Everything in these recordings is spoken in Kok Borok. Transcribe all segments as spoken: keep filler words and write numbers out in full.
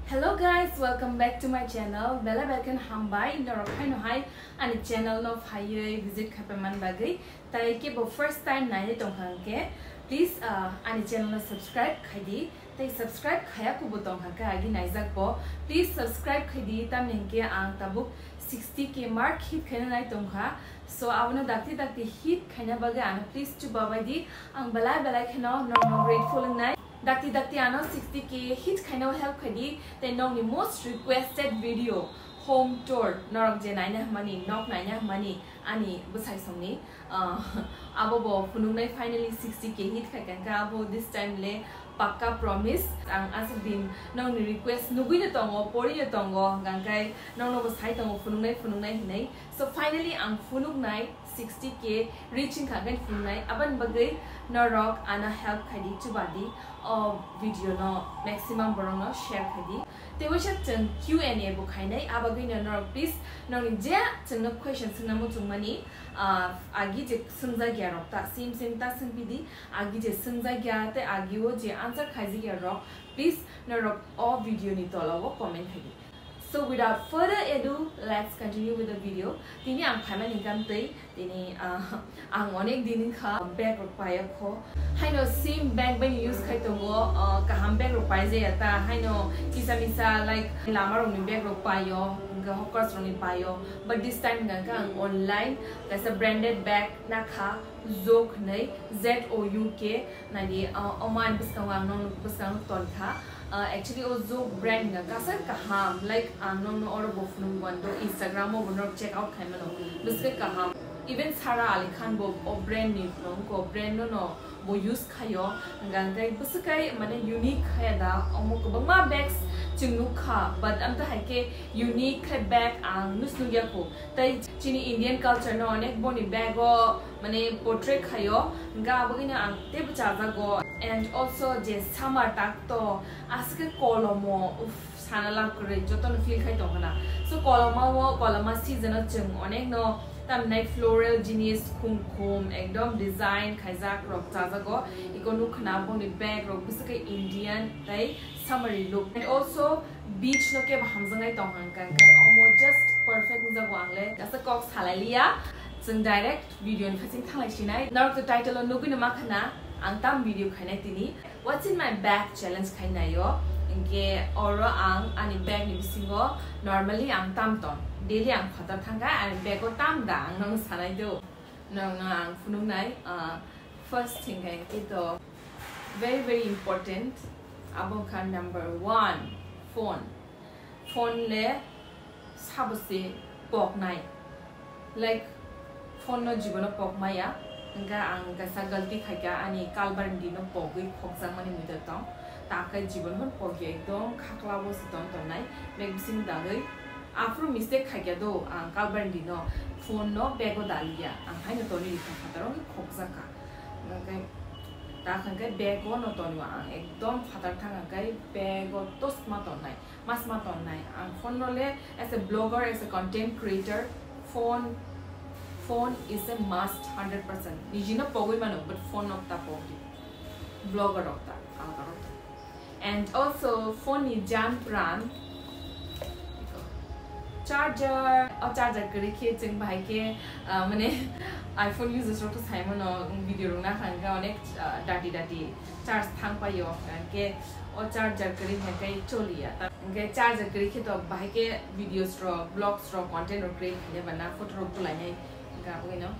Hello guys, welcome back to my channel. Belai belai khe hambai norok haino hai ani channel no phaiwi visit khaipai man bagwi. Tai kebo first time nainai tongkha hwnkhe, please, ah, ani channel no subscribe khai di. Tai subscribe khaya kubo tongkha khe agi naijak bo. Please subscribe khai di, tamni hwnkhe ang tabuk sixty K mark hit khaina nai tongkha. So abono dakti dakti hit khaina bagwi ano please chubabai di. Ang belai belai kheno norokno grateful wngnai. Dakti dakti ano sixty K hit khaina help khai di. Tai nokni most requested video, home tour, norok je naina hwnmani, nok naina hwnmani ani bwsai songni, ah, abo bo phunuknai, finally sixty K hit khai kha, abo this time le pakka promise. Ang aswk din nokni request nugwi no tongo, pori no tongo, hwnkha khe nokno bo sai tongo phunuknai phunuknai hinwi. So finally ang phunuknai, sixty K reaching kha khe phunuknai, aboni bagwi norok ano help khai di, chuba di, o video no maximum borok no share khai di. Tei waisa chwng Q and A bo khainai, abagwino norok please nokni je chwngno question swngna muchungmani, ah, agi je swngjak ya rok ta, same same ta swngpidi, agi je swngjak ya tei agi o je answer khaijak ya rok, please norok o video ni tola o comment khai di. So without further ado, let's continue with the video. Tini ang phaimani hwnkha tei Tini, ah, ang onek din wngkha bag rok paiyakho. Haino same bag bai use khai tongo, ah, kaham bag rok paijaya ta. Haino kisa misa, like, lama rokni bag rok paio, hwnkhe hawkers rokni paio. But this time hwnkha ang online kaisa branded bag nakha, Zouk hinwi, Z O U K. Naidi, ah, omo ani bwskango ang nokno bwskango tonkha. Ah, actually o Zouk brand wngkha kasak kaham, like, ang nokno oro bo phunuk mando, Instagram o bo norok check out khai mano, bwswk kaham. Even Sara Ali Khan bo o brand ni phunuk, o brand no no bo use khaio, hwnkha hwnkhe bwswk kai mane unique khe da, omo kwbangma bags chwng nukha, but amtwi hai khe unique khe bag ang nus nukya kho. Tai chini Indian culture no onek boni bag o mane portray khaio, hwnkha abagwino ang teibo chajago. And also je summer tak to aswk khe kolomo, uff, sana lab kwrwi jotono feel khai tongkha na. So koloma o, koloma season o chwng onek no tamni floral jinis khum khum ekdom design khaijak rok chajago. Iko nukha na boni bag rok bwswk khe Indian tei summery look. And also beach no kebo hamjaknai tong hwnkha hwnkhe omo just perfect wngjago ang le. Kaisa kok salai liya, chwng direct video ni phaising thanglai sinai. Norok to title o nugwi no ma khana, ang tam video khainai tini. What's in my bag challenge khai naio. Hwnkhe oro ang ani bag ni bisingo normally ang tam ton. Daily ang phatar thangkha, ani bag o tam da ang nokno sanai do. Nokno ang phunuknai, ah, first thing hai khe to very very important. Abo wngkha number one, phone. Phone le sabo se poknai. Like, phone no jibono pokmaya. Hwnkha ang kaisa galti khaikha, ani kalbarndi no pogwi khokjakmani muido tong. Takhai jibon phano pokya, ekdom khaklabo se ton tonnai. Bag bising dagwi aphuru mistake khaikha do ang kalbarndi no. Phone no bag o daliya. Ang haino toni rikha phataro wngwi khokjakha. Hwnkhe ta hwnkhe bag o no tonwi ang ekdom phatar thang hwnkhe bag o tos ma tonnai. Mas ma tonnai. Ang phone no le as a blogger, as a content creator, phone, phone is a must, hundred percent. Niji no pogwi mano, but phone no ta pogdi. Blogger rok ta, alga rok ta. And also phone ni jan pran charger, o charger kwrwi khe chwng bahai khe, ah, mane iPhone users rok to sai mano, video rok nakha hwnkhe onek, ah, dati dati charge thang paio, hwnkhe o charger kwrwi hwnkhe choliya. Hwnkhe charger kwrwi khe to bahai khe videos rok, vlogs rok, content rok create khainai ba na photo rok bulainai hwnkhe aboni no.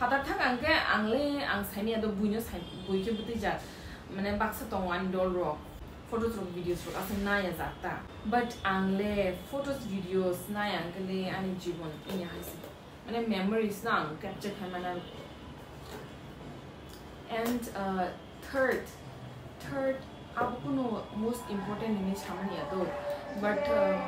Phatar thang ang khe ang le ang saimanya do buino sai, bui khe bwtwi jak. Mane baksa tongo ani dol rok, photos rok, videos rok aswk naya jak ta. But ang le photos, videos naya ang khe le ani jibon ini hai se. Mane memories no ang capture khai mana. And, uh, third, third, abo kunu most important hinwi samani ya do. But, uh,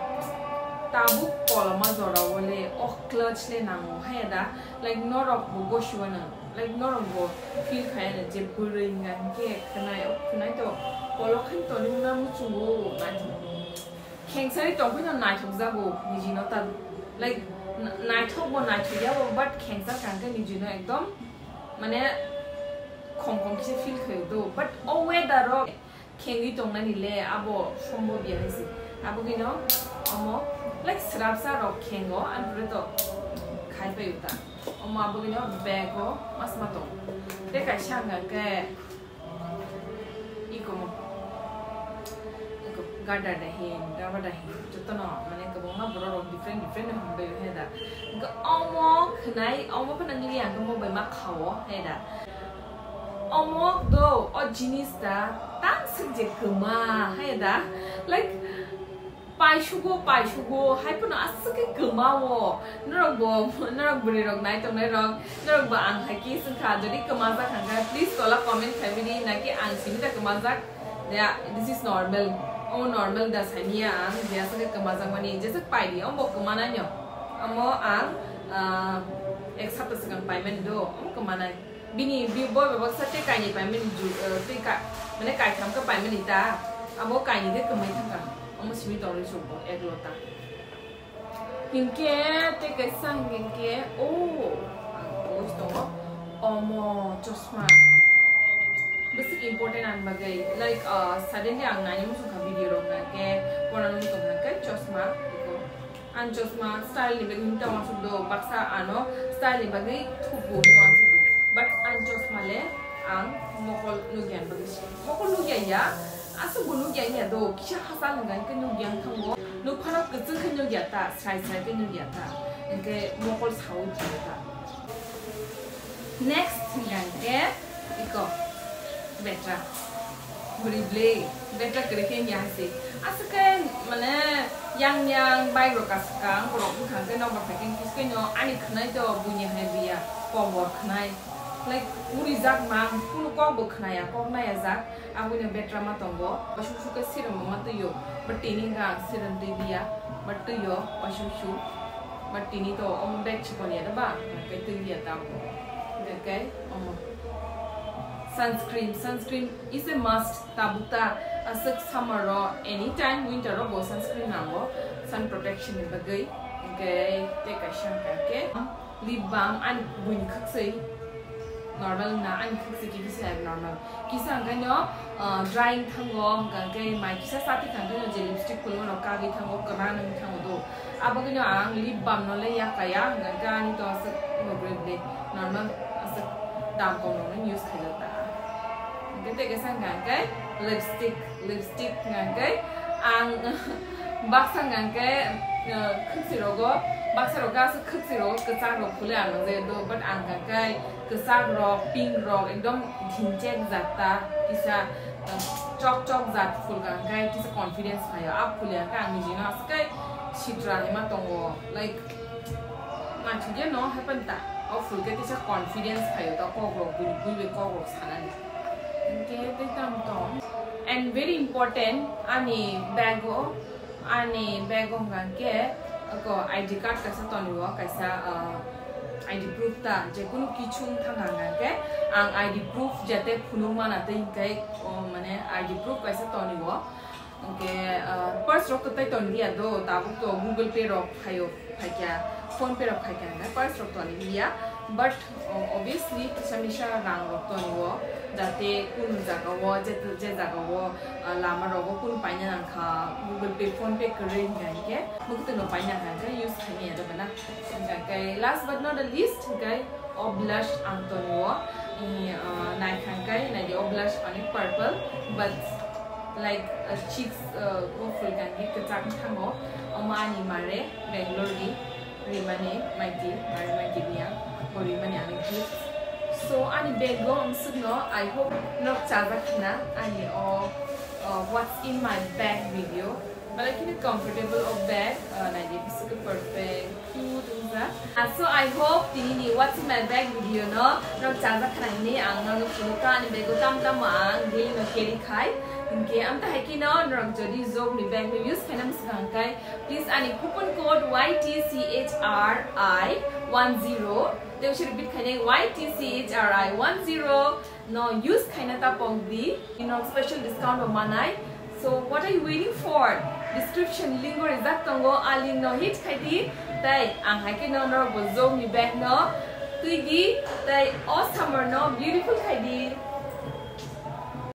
tabuk koloma jora o le o clutch le nango haya da, like, norok bo gosiwano, like, norok bo feel khayano je bwrwi hwnka hinkhe khwnai, o khwnai to kolok khe toni wngna muchungo naithok. Khengsari tongphino naithokjago nijino ta, like, na-, naithok bo naithok yabo, but khengsa kangkhe nijino ekdom mane khong khong kisa feel khayo do, but o weather o Khengwi tongnani le abo sombobya hai se. Abo gino omo like srapsa rok khengo, ang pore to khai pai uta. Omo abo gino bag o masma tong. Te kaisa hwnka khe iko mo. Iko gada dahin, raba dahin, jotono mane kwbangma borok rok different different hwnwi heda. Hwnka omo khwnai, omo phano nini ang mo bai ma khao heda. Omo do, o jinis ta tang sik je kwma hai da. Like, paisugo, paisugo, hai phano aswk khe kwma o. Norok bo, norok bwrwi rok nai tongnai rok, norok bo ang hai khe swngkha, jodi kwma jak hangkha, please tola comment khai bini, naki ang simi da kwma jak. Ya, this is normal. O normal da sani ya ang, je aswk khe kwma jak mani, jesa pai di, omo kwma nai no. Omo ang, ah, ek sapta swkang paimani do, omo kwma nai. Bini bi-, bo bebaksa tei kainwi paimani ju-, eh, tei ka-, mane kaitham khe paimani ta. Abo kainwi khe kwmai thangkha. Omo simi tongnai chwng bo, ek lota. Hinkhe tei kaisa hinkhe, oh, ang pogos tongo. Omo chosma. Bwswk important ani bagwi. Like, uh, suddenly ang naina muchungkha video rok na khe, porna muchungkha khe chosma. Ang chosma style ni bagwi hinta wansuk do, baksa ano style ni bagwi thugo hinwi wansuk do. But ang chosma le ang mokol nukya ni bagwi se. Mokol nukya ya, aswk bo nukya ya do, kisa hachal hwnka hwnkhe nukya wng thango. Nukphano kwchwng khe nukya ta, srai srai khe nukya ta. Hwnkhe mokol saui thango ta. Next hwnkha hwnkhe iko betra. Bwrwi bwlwi betra kwrwi khe wngya hai se. Aswk khe mane yang yang bike rok kasukha, ang borok wngkha hwnkhe nokbar phaikhe kis khe no ani khwnai to buini hai biya kok bor khwnai. Like urijak mang, kunu kok bo khwnaya, kok naya jak. Aboni betra ma tongo, waisuk suk khe serum ma twi o, but tini hwnka ang serum twi liya, but twi o waisuk suk, but tini to omo bag chikon ya da ba, hwnka khe twi liya tabuk. Hwnka khe omo sunscreen, sunscreen is a must tabuk ta, aswk summer o, anytime winter o bo sunscreen nango, sun protection ni bagwi, hwnka khe tei kaisa hwnka khe. Lip balm ani buini khwksui normal na, ani khwksui khe kisa abnormal. Kisa hwnkhe no, ah, drying thango, hwnkhe mai kisa chati kha hwnkhe no je lipstick khulumano kagwi thango, kwran wng thango do. Abo gino ang lip balm no le yakaya, hwnkhe ani to aswk normal, normal aswk dam kom rok no use khaijak ta. Hwnkhe tei kaisa hwnkhe lipstick. Lipstick hwnkhe ang baksa hwnkhe, uh, khwksui rogo, baksa rok aswk khwksui rogo kwchak rok phulwi ang nang jagwi do, but ang hwnkhe kwchak rok, pink rok ekdom dhinchek jak ta, kisa, uh, chok chok jak phul hwnkhe kisa confidence phaio, a phulwi hwnkhe ang nijino aswk khe sitra hinma tongo, like, naithokya no happen ta, o phul khe kisa confidence phaio ta kok rok, bui bui bai kok rok sanani. Hwnkhe tei tamo tong. And very important, ani bag o, ani bag o hwnkha khe, ako I D card kaisa tonwi o, kaisa, ah, I D proof ta, je kunu kichu wng thang hwnkha khe, ang I D proof jate phunuk mana tei hwnkhe, o, mane I D proof kaisa tonwi o. Hwnkhe, ah, purse rok kwtai tonwi ya do, tabuk to Google Pay rok phaio. Phaikya, PhonePe rok phaikya hwnkhe purse rok toni liya, but, uh, obviously kisa misa rang rok toni o, jate kunu jaga o, je, je jaga o, uh, lama rogo kunu paina nangkha, Google Pay, PhonePe kwrwi hwnkha hwnkhe, mwkhwtwng no paina hwnkha hwnkhe use khaina ya dobe na. Hwnkha hwnkhe last but not the least hwnkhe o blush ang toni o, i, uh, naikha hwnkhe naidi o blush ani purple, but like, uh, cheeks, uh, o phulkang khe kwchak thango, omo ani mare Bangalore ni rimani maiti, mare maiti biya, o rimani ani gift. So ani bag o ang swkno, I hope nok chajak khna ani o, uh, what's in my bag video. Belai kheno comfortable o bag, uh, naidi bisingtwi perfect, cute wngjak. Ah, so I hope tini ni What's in my bag video no nok chajak khna hinwi ang nono phunukha, ani bag o tam tamo ang daily no carry khai. Hinkhe amtwi hai kheno norok jodi Zog ni bag no use khaina mwswkang khai, please ani coupon code Y T C H R I one zero, tei se repeat khainai Y T C H R I one zero. No use khaina ta pok di, ino special discount bo manai. So what are you waiting for? Description link o rijak tongo, a link no hit khai di. Tei ang hai khe no norok bo Zog ni bag no twi di, tei o summer no beautiful khai di.